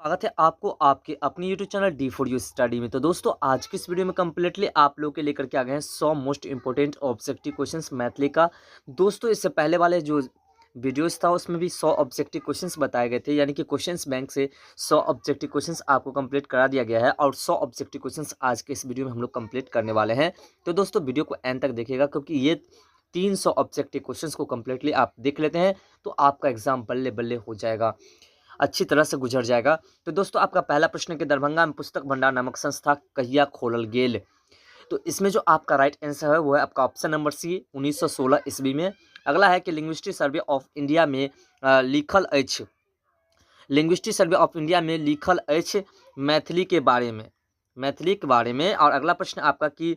स्वागत है आपको आपके अपनी YouTube channel D4U study में। तो दोस्तों, आज की इस वीडियो में कंप्लीटली आप लोगों के लेकर के आ गए हैं 100 most important objective questions Maithili का। दोस्तों, इससे पहले वाले जो वीडियोस था, उसमें भी 100 ऑब्जेक्टिव क्वेश्चंस बताए गए थे, यानी कि क्वेश्चंस बैंक से 100 ऑब्जेक्टिव क्वेश्चंस आपको कंप्लीट करा दिया गया है और 100 ऑब्जेक्टिव क्वेश्चंस आज के इस वीडियो में हम लोग कंप्लीट करने वाले हैं। तो दोस्तों, वीडियो को एंड तक देखिएगा, क्योंकि ये 300 ऑब्जेक्टिव क्वेश्चंस को कम्प्लीटली आप देख लेते हैं तो आपका एग्जाम बल्ले बल्ले हो जाएगा, अच्छी तरह से गुजर जाएगा। तो दोस्तों, आपका पहला प्रश्न कि दरभंगा में पुस्तक भंडार नामक संस्था कहिया खोलल गेल? तो इसमें जो आपका राइट आंसर है, वो है आपका ऑप्शन नंबर सी, 1916 ईस्वी में। अगला है कि लिंग्विस्टिक सर्वे ऑफ इंडिया में लिखल अछि, लिंग्विस्टिक सर्वे ऑफ इंडिया में लिखल अछि मैथिली के बारे में, मैथिली के बारे में। और अगला प्रश्न आपका कि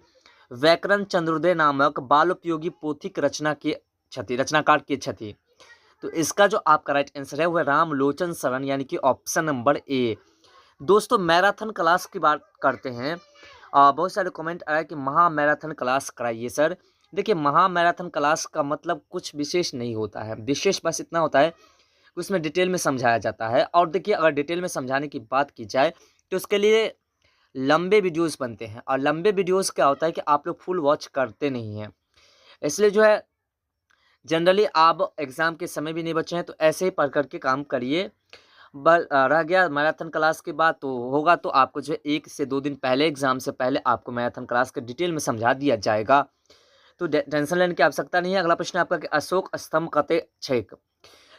व्याकरण चंद्रोदय नामक बालोपयोगी पोथीक रचना के छथि, रचनाकार के छथि? तो इसका जो आपका राइट आंसर है, वह रामलोचन शरण, यानी कि ऑप्शन नंबर ए। दोस्तों, मैराथन क्लास की बात करते हैं। बहुत सारे कमेंट आया कि महा मैराथन क्लास कराइए सर। देखिए, महा मैराथन क्लास का मतलब कुछ विशेष नहीं होता है। विशेष बस इतना होता है कि उसमें डिटेल में समझाया जाता है। और देखिए, अगर डिटेल में समझाने की बात की जाए तो उसके लिए लंबे वीडियोस बनते हैं और लंबे वीडियोस क्या होता है कि आप लोग फुल वॉच करते नहीं हैं। इसलिए जो है, जनरली आप एग्ज़ाम के समय भी नहीं बचे हैं, तो ऐसे ही पढ़ करके काम करिए। बल रह गया मैराथन क्लास के बाद, तो होगा तो आपको जो है 1 से 2 दिन पहले, एग्ज़ाम से पहले आपको मैराथन क्लास के डिटेल में समझा दिया जाएगा, तो टेंशन लेने की आवश्यकता नहीं है। अगला प्रश्न आपका कि अशोक स्तंभ कते छैक?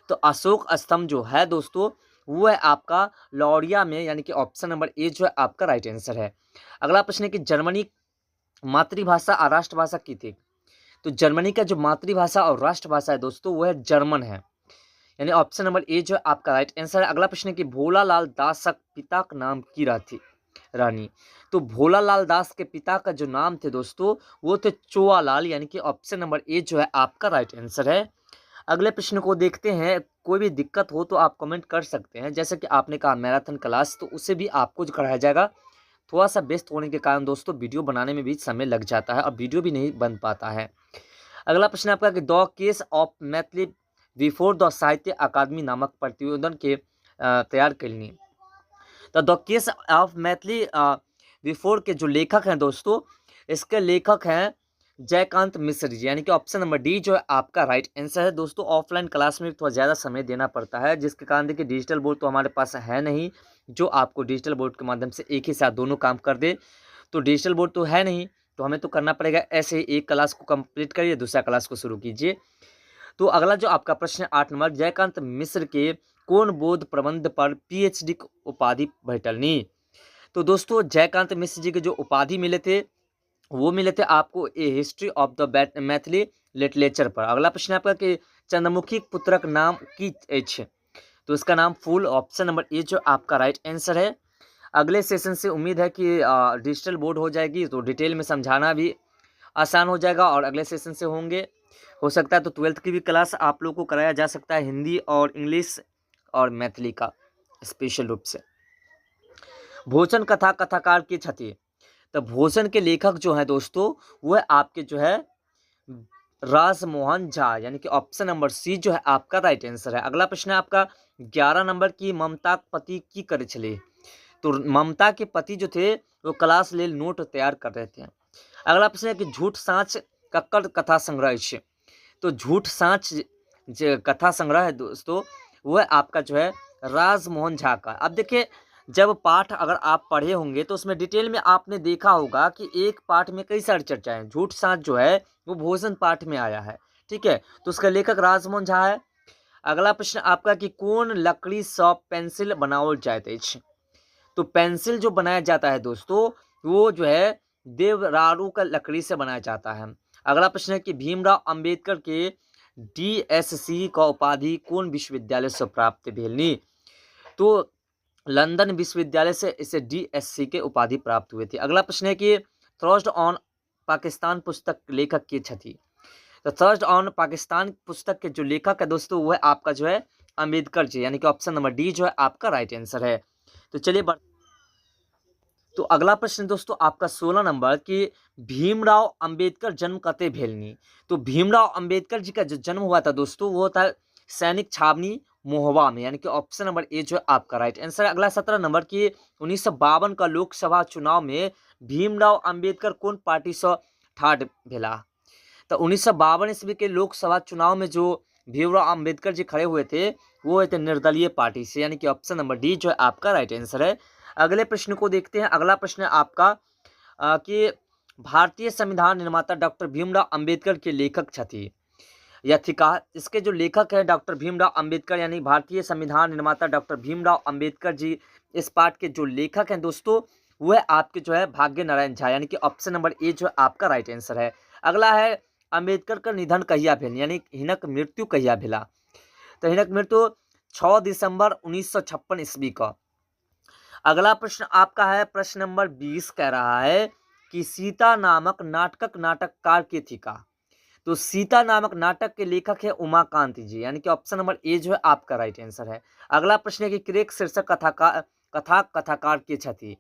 तो अशोक स्तंभ जो है दोस्तों, वो है आपका लौरिया में, यानी कि ऑप्शन नंबर ए जो है आपका राइट आंसर है। अगला प्रश्न है कि जर्मनी मातृभाषा और राष्ट्रभाषा की थी? तो जर्मनी का जो मातृभाषा और राष्ट्रभाषा है दोस्तों, वो है जर्मन है, यानी ऑप्शन नंबर ए जो है आपका राइट आंसर है। अगला प्रश्न है कि भोला लाल दासक पिता का नाम की रहती रानी? तो भोला लाल दास के पिता का जो नाम थे दोस्तों, वो थे चोआलाल, यानी कि ऑप्शन नंबर ए जो है आपका राइट आंसर है। अगले प्रश्न को देखते हैं। कोई भी दिक्कत हो तो आप कमेंट कर सकते हैं। जैसे कि आपने कहा मैराथन क्लास, तो उसे भी आपको कराया जाएगा। थोड़ा सा व्यस्त होने के कारण दोस्तों, वीडियो बनाने में भी समय लग जाता है और वीडियो भी नहीं बन पाता है। अगला प्रश्न आपका कि The Case of Maithili Before the Sahitya Akademi नामक प्रतिवेदन के तैयार कयलनि? तो The Case of Maithili Before के जो लेखक हैं दोस्तों, इसके लेखक हैं जयकांत मिश्र जी, यानी कि ऑप्शन नंबर डी जो है आपका राइट आंसर है। दोस्तों, ऑफलाइन क्लास में थोड़ा ज़्यादा समय देना पड़ता है, जिसके कारण देखिए, डिजिटल बोर्ड तो हमारे पास है नहीं जो आपको डिजिटल बोर्ड के माध्यम से एक ही साथ दोनों काम कर दे। तो डिजिटल बोर्ड तो है नहीं, तो हमें तो करना पड़ेगा ऐसे ही, एक क्लास को कंप्लीट करिए, दूसरा क्लास को शुरू कीजिए। तो अगला जो आपका प्रश्न है 8 नंबर, जयकांत मिश्र के कौन बोध प्रबंध पर पीएचडी उपाधि भेटलनी? तो दोस्तों, जयकांत मिश्र जी के जो उपाधि मिले थे, वो मिले थे आपको A History of the Maithili Literature पर। अगला प्रश्न आपका कि चंद्रमुखी पुत्रक नाम की अछि? तो इसका नाम फूल, ऑप्शन नंबर ए जो आपका राइट आंसर है। अगले सेशन से उम्मीद है कि डिजिटल बोर्ड हो जाएगी तो डिटेल में समझाना भी आसान हो जाएगा और अगले सेशन से होंगे, हो सकता है तो 12th की भी क्लास आप लोग को कराया जा सकता है, हिंदी और इंग्लिश और मैथिली का स्पेशल रूप से। भोजन कथा कथाकार के छथि? तो भोजन के लेखक जो हैं दोस्तों, वो है आपके जो है राजमोहन झा, यानी कि ऑप्शन नंबर सी जो है आपका राइट आंसर है। अगला प्रश्न है आपका 11 नंबर की ममता पति की करे छले? तो ममता के पति जो थे, वो क्लास ले नोट तैयार कर रहे थे। अगला प्रश्न है कि झूठ साँच ककर कथा संग्रह है? तो झूठ साँच जो कथा संग्रह है दोस्तों, वो है आपका जो है राजमोहन झा का। अब देखिए, जब पाठ अगर आप पढ़े होंगे तो उसमें डिटेल में आपने देखा होगा कि एक पाठ में कई सारी चर्चाएं। झूठ साँच जो है, वो भोजन पाठ में आया है, ठीक है? तो उसका लेखक राजमोहन झा है। अगला प्रश्न आपका कि कौन लकड़ी सँ पेंसिल बनावल जाइत अछि? तो पेंसिल जो बनाया जाता है दोस्तों, वो जो है देवदारू का लकड़ी से बनाया जाता है। अगला प्रश्न है कि भीमराव अंबेडकर के डीएससी का उपाधि कौन विश्वविद्यालय से प्राप्त भेलनी? तो लंदन विश्वविद्यालय से इसे डीएससी के उपाधि प्राप्त हुए थे। अगला प्रश्न है कि थर्स्ट ऑन पाकिस्तान पुस्तक लेखक के छथि? तो थर्स्ट ऑन पाकिस्तान पुस्तक के जो लेखक है दोस्तों, वो है आपका जो है अम्बेडकर जी, यानी कि ऑप्शन नंबर डी जो है आपका राइट आंसर है। तो चलिए बढ़ तो अगला प्रश्न दोस्तों आपका 16 नंबर कि भीमराव अंबेडकर जन्म कते भेलनी? तो भीमराव अंबेडकर जी का जो जन्म हुआ था दोस्तों, वो था सैनिक छावनी मोहवा में, यानी कि ऑप्शन नंबर ए जो है आपका राइट आंसर। अगला 17 नंबर की 1952 का लोकसभा चुनाव में भीमराव अंबेडकर कौन पार्टी से ठाढ़ भेला? तो 1952 ईस्वी के लोकसभा चुनाव में जो भीमराव अंबेडकर जी खड़े हुए थे वो हुए थे निर्दलीय पार्टी से, यानी कि ऑप्शन नंबर डी जो है आपका राइट आंसर है। अगले प्रश्न को देखते हैं। अगला प्रश्न है आपका कि भारतीय संविधान निर्माता डॉक्टर भीमराव अंबेडकर के लेखक छथि या थिका। इसके जो लेखक हैं डॉक्टर भीमराव अंबेडकर, यानी भारतीय संविधान निर्माता डॉक्टर भीमराव अंबेडकर जी इस पाठ के जो लेखक हैं दोस्तों वह आपके जो है भाग्य नारायण झा, यानी कि ऑप्शन नंबर ए जो है आपका राइट आंसर है। अगला है अंबेडकर का निधन कहिया भेल, यानी हिनक मृत्यु कहिया भेला? तो हिनक मृत्यु 6 दिसंबर 1956 ईस्वी का। अगला प्रश्न आपका है प्रश्न नंबर 20 कह रहा है कि सीता नामक नाटकक नाटककार के थिका? तो सीता नामक नाटक के लेखक है उमाकांत जी, यानी कि ऑप्शन नंबर ए जो है आपका राइट आंसर है। अगला प्रश्न है कि क्रेक शीर्षक कथाकार कथा कथाकार के छथि?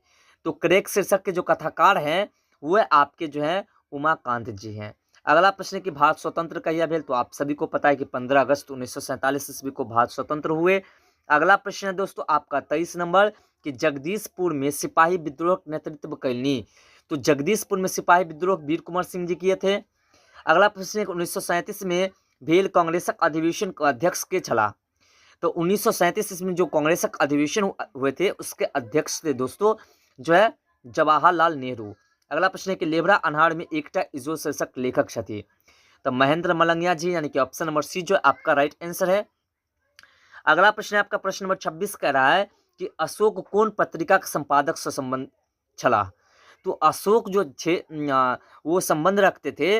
तो क्रेक शीर्षक के जो कथाकार हैं वह आपके जो है उमाकांत जी हैं। अगला प्रश्न है कि भारत स्वतंत्र कहिया भेल? तो आप सभी को पता है कि 15 अगस्त 1947 ईस्वी को भारत स्वतंत्र हुए। अगला प्रश्न है दोस्तों आपका 23 नंबर कि जगदीशपुर में सिपाही विद्रोह नेतृत्व कैलनी? तो जगदीशपुर में सिपाही विद्रोह वीर कुंवर सिंह जी किए थे। अगला प्रश्न है 1937 में भेल कांग्रेसक अधिवेशन के अध्यक्ष के छला? तो 1937 ईस्वी में जो कांग्रेसक अधिवेशन हुए थे उसके अध्यक्ष थे दोस्तों जो है जवाहरलाल नेहरू। अगला प्रश्न है कि लेबरा अनहार में एकटा इजो शीर्षक लेखक छथि? तो महेंद्र मलंगिया जी, यानी कि ऑप्शन नंबर सी जो आपका राइट आंसर है। अगला प्रश्न है आपका प्रश्न नंबर 26 कह रहा है कि अशोक कौन पत्रिका के संपादक से संबंध छला? तो अशोक जो थे वो संबंध रखते थे,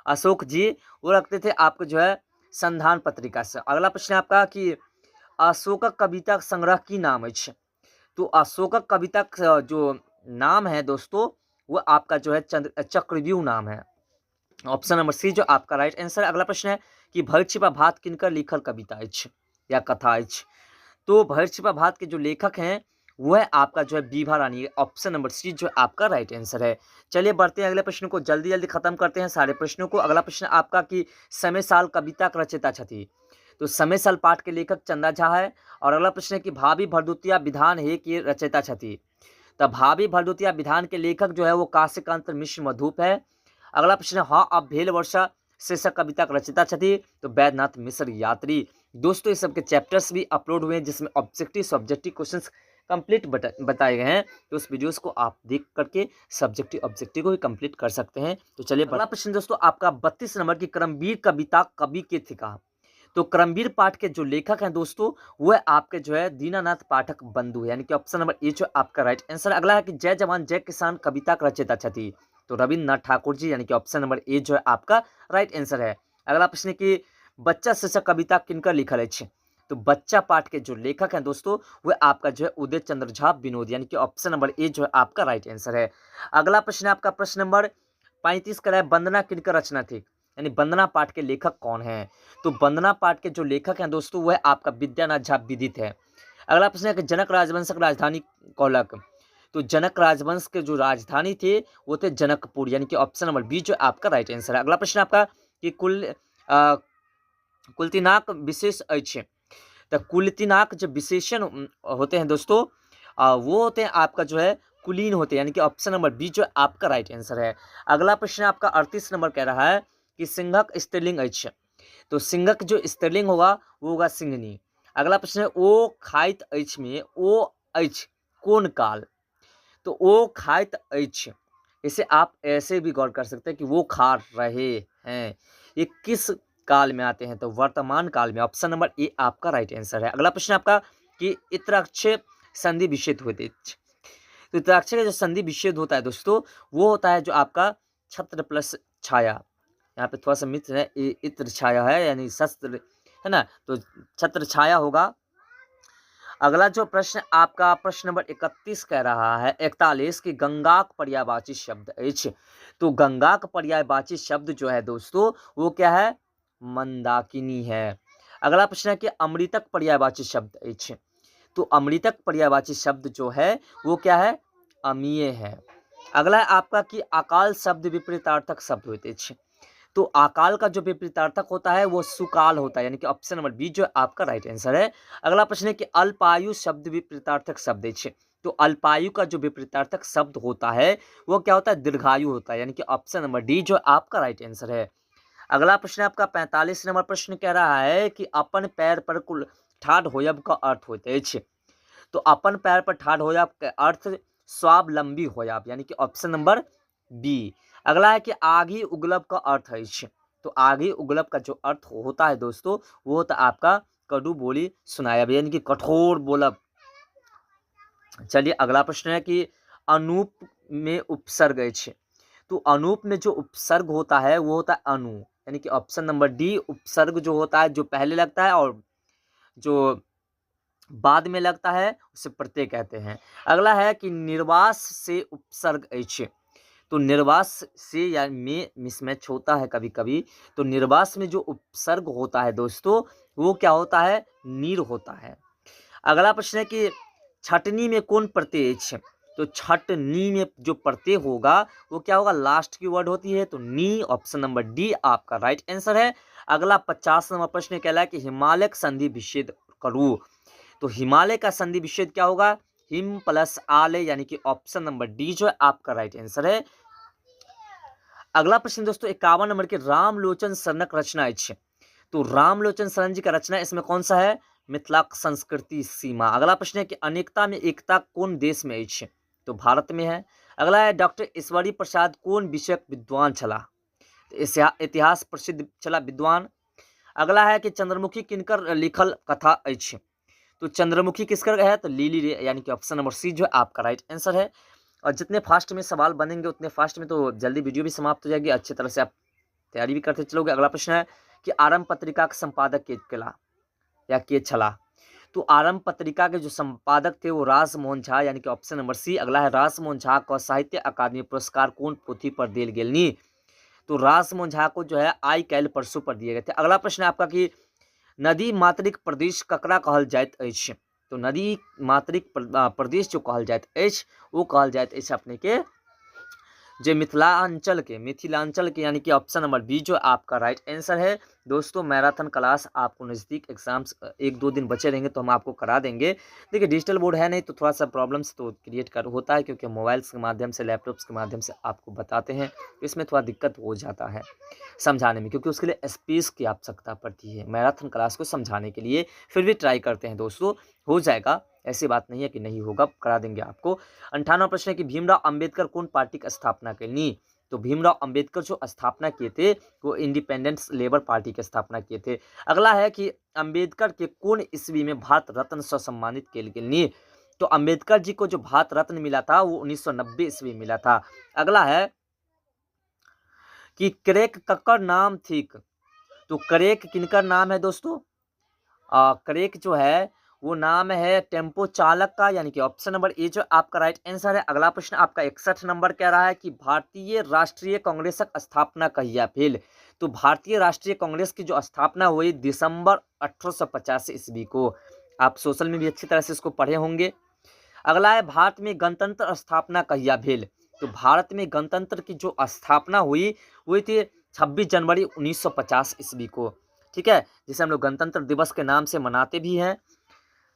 अशोक जी वो रखते थे आपको जो है संधान पत्रिका से। अगला प्रश्न है आपका कि अशोकक कविता संग्रह की नाम अछि? तो अशोकक कविता जो नाम है दोस्तों वो आपका जो है चंद्र चक्रव्यूह नाम है, ऑप्शन नंबर सी जो आपका राइट आंसर। अगला प्रश्न है कि भरि छिपा भात किनकर लिखल कविता अछि या कथा अछि? तो भरि छिपा भात के जो लेखक हैं वह आपका जो है विभा रानी, ऑप्शन नंबर सी जो आपका राइट आंसर है। चलिए बढ़ते हैं अगले प्रश्न को, जल्दी जल्दी खत्म करते हैं सारे प्रश्नों को। अगला प्रश्न आपका कि समय साल कविता का रचयिता छथि? तो समय साल पाठ के लेखक चंदा झा है। और अगला प्रश्न है कि भाभी भरदुतिया विधान है कि रचयिता छथि? तो भाभी भरदुतिया विधान के लेखक जो है वो काशीकांत मिश्र मधुप है। अगला प्रश्न है हाँ अब भेल वर्षा शीर्षक कविता के रचयिता छथि? तो वैद्यनाथ मिश्र यात्री। दोस्तों ये सबके चैप्टर्स भी अपलोड हुए हैं जिसमें ऑब्जेक्टिव सब्जेक्टिव क्वेश्चंस कंप्लीट बताए गए हैं, तो उस वीडियोस को आप देख करके सब्जेक्टिव ऑब्जेक्टिव को भी कंप्लीट कर सकते हैं। तो चलिए अगला प्रश्न दोस्तों आपका 32 नंबर की करमवीर कविता कवि के थिका? तो करमवीर पाठ के जो लेखक हैं दोस्तों वह आपके जो है दीनानाथ पाठक बंधु, यानी कि ऑप्शन नंबर ए जो आपका राइट आंसर। अगला है कि जय जवान जय किसान कविता का रचयिता छथि? तो रविन्द्रनाथ ठाकुर जी, यानी कि ऑप्शन नंबर ए जो है आपका राइट आंसर है। अगला प्रश्न है कि बच्चा शीर्षक कविता किनकर लिखल अछि? तो बच्चा पाठ के जो लेखक हैं दोस्तों वह आपका जो है उदय चंद्र झा विनोद, यानी कि ऑप्शन नंबर ए जो है आपका राइट आंसर है। अगला प्रश्न है आपका प्रश्न नंबर 35 का है वंदना किनकर रचना थी, यानी वंदना पाठ के लेखक कौन हैं? तो वंदना पाठ के जो लेखक हैं दोस्तों वह आपका विद्यानाथ झा विदित है। अगला प्रश्न है कि जनक राजवंशक राजधानी कौलक? तो जनक राजवंश के जो राजधानी थे वो थे जनकपुर, यानी कि ऑप्शन नंबर बी जो आपका राइट आंसर है। अगला प्रश्न आपका कि कुलतिनाक विशेष अछि? तो कुलतिनाक जो विशेषण होते हैं दोस्तों वो होते हैं आपका जो है कुलीन होते हैं, यानी कि ऑप्शन नंबर बी जो आपका राइट आंसर है। अगला प्रश्न आपका 38 नंबर कह रहा है कि सिंहक स्त्रीलिंग अछि? तो सिंहक जो स्त्रीलिंग होगा वो होगा सिंहनी। अगला प्रश्न है ओ खाइत अछि में ओ अछि कौन काल? तो ओ खाइत अछि, इसे आप ऐसे भी गौर कर सकते हैं कि वो खा रहे हैं, ये किस काल में आते हैं? तो वर्तमान काल में, ऑप्शन नंबर ए आपका राइट आंसर है। अगला प्रश्न आपका कि इत्राक्षय संधि विच्छेद होते, तो इत्राक्षय का जो संधि विच्छेद होता है दोस्तों वो होता है जो आपका छत्र प्लस छाया, यहाँ पे थोड़ा सा मित्र है, इत्र छाया है यानी शस्त्र है ना, तो छत्र छाया होगा। अगला जो प्रश्न आपका प्रश्न नंबर 31 कह रहा है 41 कि गंगाक पर्यायवाची शब्द अछि? तो गंगाक पर्यायवाची शब्द जो है दोस्तों वो क्या है? मंदाकिनी है। अगला प्रश्न है कि अमृतक पर्यायवाची शब्द अछि? तो अमृतक पर्यायवाची शब्द जो है वो क्या है? अमीय है। अगला है आपका कि अकाल शब्द विपरीतार्थक शब्द होते अछि? तो अकाल का जो विपरीतार्थक होता है वो सुकाल होता है, यानी कि ऑप्शन नंबर बी जो आपका राइट आंसर है। अगला प्रश्न है कि अल्पायु शब्द विपरीतार्थक शब्द है। तो अल्पायु का जो विपरीतार्थक शब्द होता है वो क्या होता है? दीर्घायु होता है, यानी कि ऑप्शन नंबर डी जो आपका राइट आंसर है। अगला प्रश्न आपका 45 नंबर प्रश्न कह रहा है कि अपन पैर पर कुल ठाढ़ होयब का अर्थ होते अछि। तो अपन पैर पर ठाढ़ होयब के अर्थ स्वावलंबी होयब, यानी कि ऑप्शन नंबर बी। अगला है कि आगी उगलब का अर्थ अछि। तो आगी उगलब का जो अर्थ होता है दोस्तों वो होता है आपका कड़ू बोली सुनायब, यानी कि कठोर बोलब। चलिए अगला प्रश्न है कि अनूप में उपसर्ग अछि। तो अनूप में जो उपसर्ग होता है वो होता है अनु, यानी कि ऑप्शन नंबर डी उपसर्ग जो होता है जो पहले लगता है और जो बाद में लगता है उसे प्रत्यय कहते हैं। अगला है कि निर्वास से उपसर्ग अछि। तो निर्वास से या में मिसमैच होता है कभी-कभी। तो निर्वास में जो उपसर्ग होता है दोस्तों वो क्या होता है? नीर होता है। अगला प्रश्न है कि छटनी में कौन प्रत्यय अछि? तो छटनी में जो प्रत्यय होगा वो क्या होगा? लास्ट की वर्ड होती है, तो नी, ऑप्शन नंबर डी आपका राइट आंसर है। अगला 50 नंबर प्रश्न कहला है कि हिमालय संधि विच्छेद करू। तो हिमालय का संधि विच्छेद क्या होगा? हिम प्लस आलय, यानी कि ऑप्शन नंबर डी जो है आपका राइट आंसर है। अगला प्रश्न दोस्तों 51 नंबर के रामलोचन शरणक रचना अछि। तो रामलोचन शरण जी का रचना इसमें कौन सा है? मिथिला संस्कृति सीमा। अगला प्रश्न है कि अनेकता में एकता कौन देश में अछि? तो भारत में है। अगला है डॉक्टर ईश्वरी प्रसाद कौन विषयक विद्वान छला? तो इतिहास प्रसिद्ध छला विद्वान। अगला है कि चंद्रमुखी किनकर लिखल कथा अछि? तो चंद्रमुखी किसकर है? तो लिली रे, यानी कि ऑप्शन नंबर सी जो है आपका राइट आंसर है। और जितने फास्ट में सवाल बनेंगे उतने फास्ट में तो जल्दी वीडियो भी समाप्त हो जाएगी, अच्छी तरह से आप तैयारी भी करते चलोगे। अगला प्रश्न है कि आरंभ पत्रिका के संपादक के केला या के छला? तो आरंभ पत्रिका के जो संपादक थे वो राजमोहन झा, यानी कि ऑप्शन नंबर सी। अगला है राजमोहन झा को साहित्य अकादमी पुरस्कार कौन पोथी पर दिल गेलनी? तो राजमोहन झा को जो है आई कैल परसों पर दिए गए थे। अगला प्रश्न है आपका कि नदी मातृक प्रदेश ककरा कहल जाइत अछि? तो नदी मातृक प्रदेश जो कहल जाइत अछि वो कहल जाइत अछि अपने के जे मिथिलांचल के, मिथिलांचल के, यानी कि ऑप्शन नंबर बी जो आपका राइट आंसर है। दोस्तों मैराथन क्लास आपको नज़दीक एग्जाम्स 1-2 दिन बचे रहेंगे तो हम आपको करा देंगे। देखिए डिजिटल बोर्ड है नहीं तो थोड़ा सा प्रॉब्लम्स तो क्रिएट कर होता है, क्योंकि मोबाइल्स के माध्यम से, लैपटॉप्स के माध्यम से आपको बताते हैं, इसमें थोड़ा दिक्कत हो जाता है समझाने में, क्योंकि उसके लिए स्पेस की आवश्यकता पड़ती है मैराथन क्लास को समझाने के लिए। फिर भी ट्राई करते हैं दोस्तों, हो जाएगा, ऐसी बात नहीं है कि नहीं होगा, करा देंगे आपको। 98 प्रश्न है कि भीमराव अंबेडकर कौन पार्टी की स्थापना करनी? तो भीमराव अंबेडकर जो स्थापना किए थे वो इंडिपेंडेंस लेबर पार्टी की स्थापना किए थे। अगला है कि अंबेडकर के कौन ईस्वी में भारत रत्न से सम्मानित किए गेलनी? तो अंबेडकर जी को जो भारत रत्न मिला था वो 1990 ईस्वी में मिला था। अगला है कि क्रेक ककर नाम थीक? तो क्रेक किनकर नाम है दोस्तों? क्रेक जो है वो नाम है टेम्पो चालक का, यानी कि ऑप्शन नंबर ए जो आपका राइट आंसर है। अगला प्रश्न आपका 61 नंबर कह रहा है कि भारतीय राष्ट्रीय कांग्रेस की स्थापना कहिया भेल? तो भारतीय राष्ट्रीय कांग्रेस की जो स्थापना हुई दिसंबर 1885 ईस्वी को। आप सोशल में भी अच्छी तरह से इसको पढ़े होंगे। अगला है भारत में गणतंत्र स्थापना कहिया भेल? तो भारत में गणतंत्र की जो स्थापना हुई हुई थी 26 जनवरी 1950 ईस्वी को, ठीक है, जिसे हम लोग गणतंत्र दिवस के नाम से मनाते भी हैं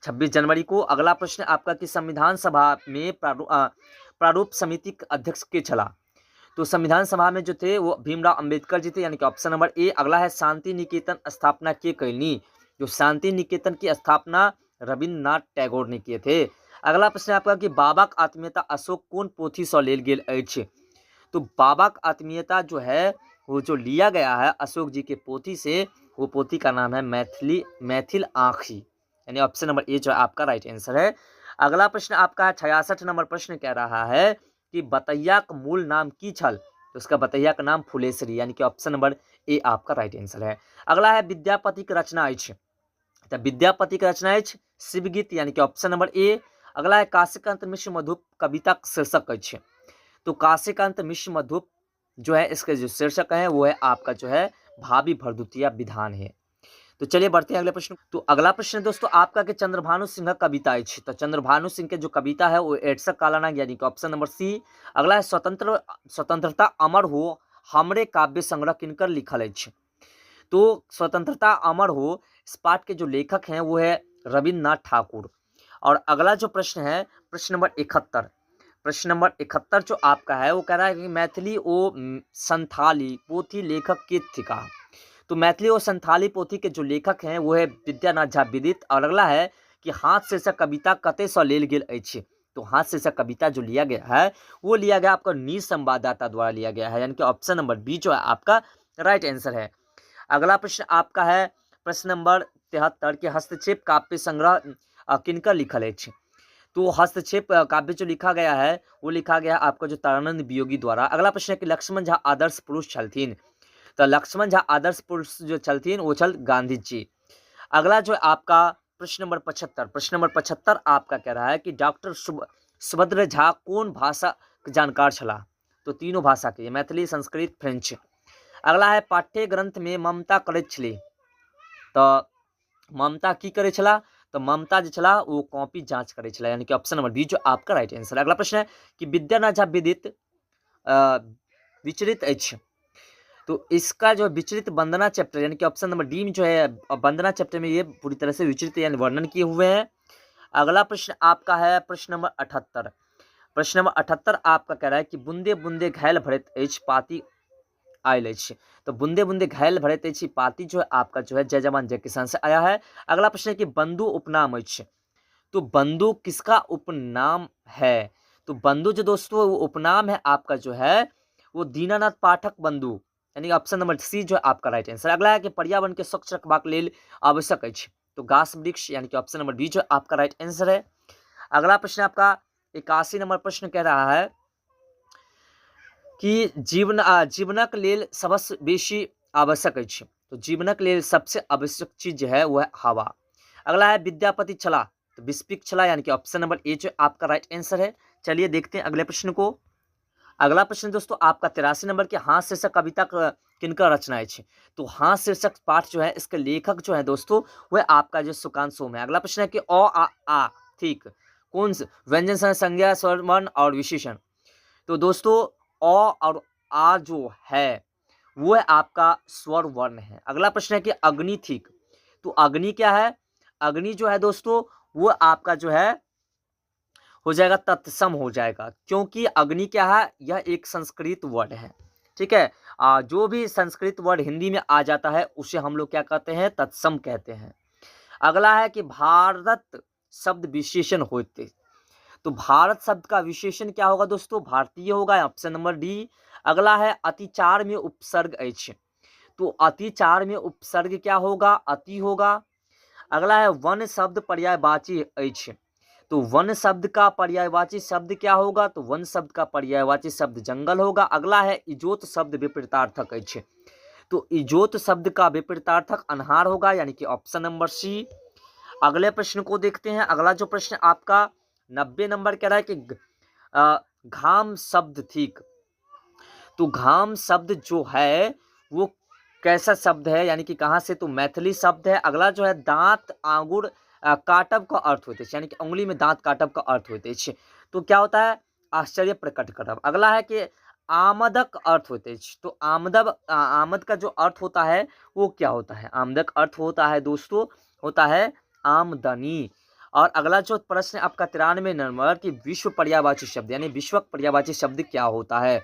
26 जनवरी को। अगला प्रश्न आपका कि संविधान सभा में प्रारूप समिति के अध्यक्ष के छला? तो संविधान सभा में जो थे वो भीमराव अंबेडकर जी थे, यानी कि ऑप्शन नंबर ए। अगला है शांति निकेतन स्थापना के कैलनी? जो शांति निकेतन की स्थापना रविन्द्रनाथ टैगोर ने किए थे। अगला प्रश्न आपका कि बाबा के आत्मीयता अशोक कौन पोथी से लेल गेल अछि? तो बाबा के आत्मीयता जो है वो जो लिया गया है अशोक जी के पोथी से, वो पोथी का नाम है मैथिल आँखी, यानी ऑप्शन नंबर ए जो आपका राइट आंसर है। अगला प्रश्न आपका है 66 नंबर प्रश्न कह रहा है कि बतैया का मूल नाम की छल? तो उसका बतैया का नाम फुलेसरी, यानी कि ऑप्शन नंबर ए आपका राइट आंसर है। अगला है विद्यापति की रचना अछि। तो विद्यापति की रचना अछि शिवगीत, यानी कि ऑप्शन नंबर ए। अगला है काशीकांत मिश्र मधुप कविता का शीर्षक अछि। तो काशीकांत मिश्र मधुप जो है इसके जो शीर्षक है वो है आपका जो है भावी भरदुतिया विधान है। तो चलिए बढ़ते हैं अगले प्रश्न। तो अगला प्रश्न दोस्तों आपका कि चंद्रभानु सिंह का कविता अछि। तो चंद्रभानु सिंह के जो कविता है वो एड्सक कालानाग, यानी कि ऑप्शन नंबर सी। अगला है स्वतंत्रता अमर हो हमरे काव्य संग्रह किनकर लिखल अछि? तो स्वतंत्रता अमर हो इस पाठ के जो लेखक हैं वो है रविन्द्रनाथ ठाकुर। और अगला जो प्रश्न है प्रश्न नंबर 71, प्रश्न नंबर 71 जो आपका है वो कह रहा है कि मैथिली ओ संथाली पोथी लेखक के थिका। तो मैथिली और संथाली पोथी के जो लेखक हैं वो है विद्यानाथ झा विदित। और अगला है कि हाथ शीर्षक कविता कते सँ लेल गेल अछि? तो हाथ शीर्षक कविता जो लिया गया है वो लिया गया आपका न्यूज संवाददाता द्वारा लिया गया है, यानी कि ऑप्शन नंबर बी जो है आपका राइट आंसर है। अगला प्रश्न आपका है प्रश्न नंबर 73 के हस्तक्षेप काव्य संग्रह किनकर लिखल अछि? तो हस्तक्षेप काव्य जो लिखा गया है वो लिखा गया आपका जो तारानंद वियोगी द्वारा। अगला प्रश्न है कि लक्ष्मण झा आदर्श पुरुष छलथिन। तो लक्ष्मण झा आदर्श पुरुष जो छलथिन वो छल गांधी जी। अगला जो आपका प्रश्न नंबर 75, प्रश्न नंबर 75 आपका कह रहा है कि डॉक्टर सुभद्र झा कौन भाषा के जानकार छला? तो तीनों भाषा के, मैथिली, संस्कृत, फ्रेंच। अगला है पाठ्य ग्रंथ में ममता करैत छली। तो ममता की करै छला? तो ममता जे छला वो कॉपी जांच करै छला, यानी कि ऑप्शन नंबर बी जो आपका राइट आंसर। अगला प्रश्न है कि विद्यानाथ झा विदित विचलित अछि। तो इसका जो विचलित वंदना चैप्टर यानी कि ऑप्शन नंबर डी में जो है वंदना चैप्टर में ये पूरी तरह से विचलित यानी वर्णन किए हुए हैं। अगला प्रश्न आपका है प्रश्न नंबर 78, प्रश्न नंबर 78 आपका कह रहा है कि बुंदे बुंदे घायल भरैत अछि पाती आयल अछि। तो बुंदे बुंदे घायल भरैत अछि पाती जो है आपका जो है जय जवान जय किसान से आया है। अगला प्रश्न है कि बंधु उपनाम अछि। तो बंधु किसका उपनाम है? तो बंधु जो दोस्तों वो उपनाम है आपका जो है वो दीनानाथ पाठक बंधु, यानी ऑप्शन नंबर सी जो है आपका राइट आंसर। अगला है कि पर्यावरण के स्वच्छ रखबाक लेल आवश्यक अछि। तो गाछ वृक्ष यानी कि ऑप्शन नंबर बी जो आपका राइट आंसर है। अगला प्रश्न आपका 81 नंबर प्रश्न कह रहा है कि जीवनक लेल सबसे बेसी आवश्यक अछि। तो जीवनक लेल सबसे आवश्यक चीज जो है वह है हवा। अगला है विद्यापति छला, तो विस्पिक छला, यानी कि ऑप्शन नंबर ए जो आपका राइट आंसर है। चलिए देखते हैं अगले प्रश्न को। अगला प्रश्न दोस्तों आपका 83 नंबर के हाथ शीर्षक कविता किनका रचना है? तो हाथ शीर्षक पाठ जो है इसके लेखक जो है दोस्तों वह आपका जो सुकांत सोम है। अगला प्रश्न है कि अ आ, आ ठीक कौन से व्यंजन संज्ञा स्वर वर्ण और विशेषण। तो दोस्तों अ और आ जो है वो है आपका स्वर वर्ण है। अगला प्रश्न है कि अग्नि ठीक, तो अग्नि क्या है? अग्नि जो है दोस्तों वो आपका जो है हो जाएगा तत्सम हो जाएगा, क्योंकि अग्नि क्या है यह एक संस्कृत वर्ड है। ठीक है, जो भी संस्कृत वर्ड हिंदी में आ जाता है उसे हम लोग क्या कहते हैं? तत्सम कहते हैं। अगला है कि भारत शब्द विशेषण होते, तो भारत शब्द का विशेषण क्या होगा दोस्तों? भारतीय होगा, ऑप्शन नंबर डी। अगला है अतिचार में उपसर्ग अछि, तो अतिचार में उपसर्ग क्या होगा? अति होगा। अगला है वन शब्द पर्यायवाची अछि, तो वन शब्द का पर्यायवाची शब्द क्या होगा? तो वन शब्द का पर्यायवाची शब्द जंगल होगा। अगला है इजोत शब्द विपरीतार्थक अछि, तो इजोत शब्द का विपरीतार्थक अन्हार होगा, यानी कि ऑप्शन नंबर सी। अगले प्रश्न को देखते हैं। अगला जो प्रश्न आपका 90 नंबर कह रहा है कि घाम शब्द ठीक, तो घाम शब्द जो है वो कैसा शब्द है, यानी कि कहाँ से? तो मैथिली शब्द है। अगला जो है दांत आंगुर काटब का अर्थ होते हैं, यानी कि उंगली में दांत काटब का अर्थ होते हैं, तो क्या होता है? आश्चर्य प्रकट करब। अगला है कि आमदक अर्थ होते हैं, तो आमद का जो अर्थ होता है वो क्या होता है? आमदक अर्थ होता है दोस्तों होता है आमदनी। और अगला जो प्रश्न आपका 93 नंबर कि विश्व पर्यायवाची शब्द यानी विश्व पर्यायवाची शब्द क्या होता है?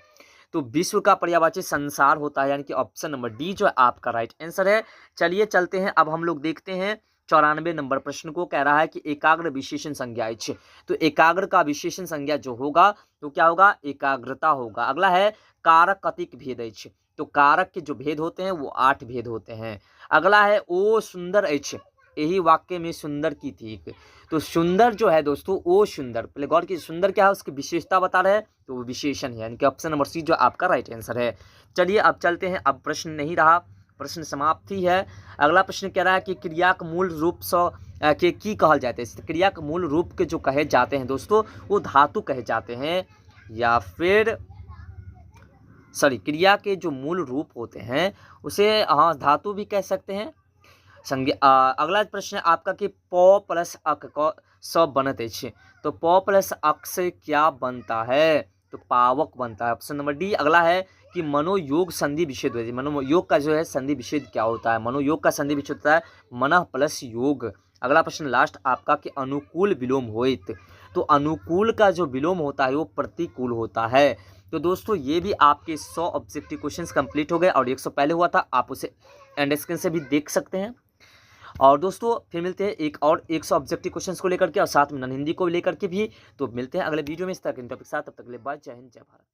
तो विश्व का पर्यायवाची संसार होता है, यानी कि ऑप्शन नंबर डी जो है आपका राइट आंसर है। चलिए चलते हैं, अब हम लोग देखते हैं 94 नंबर प्रश्न को। कह रहा है कि एकाग्र विशेषण संज्ञा अछि, तो एकाग्र का विशेषण संज्ञा जो होगा तो क्या होगा? एकाग्रता होगा। अगला है कारक कतिक भेद अछि, तो कारक के जो भेद होते हैं वो 8 भेद होते हैं। अगला है ओ सुंदर अछि, यही वाक्य में सुंदर की थी, तो सुंदर जो है दोस्तों ओ सुंदर, पहले गौर कीजिए सुंदर क्या है उसकी विशेषता बता रहे हैं, तो वो विशेषण है, यानी कि ऑप्शन नंबर सी जो आपका राइट आंसर है। चलिए अब चलते हैं, अब प्रश्न नहीं रहा, प्रश्न समाप्ति है। अगला प्रश्न कह रहा है कि क्रिया के मूल रूप से के की कहल जाते हैं। क्रिया के मूल रूप के जो कहे जाते हैं दोस्तों वो धातु कहे जाते हैं, या फिर सॉरी क्रिया के जो मूल रूप होते हैं उसे हाँ धातु भी कह सकते हैं। संज्ञा। अगला प्रश्न आपका कि प प्लस अक क सब बनत अछि, तो प प्लस अक से क्या बनता है? तो तो पावक बनता है, ऑप्शन नंबर डी। अगला है कि मनोयोग संधि विच्छेद होता है। मनोयोग का जो है संधि विच्छेद क्या होता है? मनोयोग का संधि विच्छेद होता है मनः प्लस योग। अगला प्रश्न लास्ट आपका कि अनुकूल विलोम होइत, तो अनुकूल का जो विलोम होता है वो प्रतिकूल होता है। तो दोस्तों ये भी आपके 100 ऑब्जेक्टिव क्वेश्चंस कंप्लीट हो गए और 100 पहले हुआ था, आप उसे एंड स्क्रीन से भी देख सकते हैं। और दोस्तों फिर मिलते हैं एक और 100 ऑब्जेक्टिव क्वेश्चंस को लेकर के और साथ में नॉन हिंदी को लेकर के भी। तो मिलते हैं अगले वीडियो में इस तरह के टॉपिक साथ। तब तक के लिए बाय, जय हिंद, जय भारत।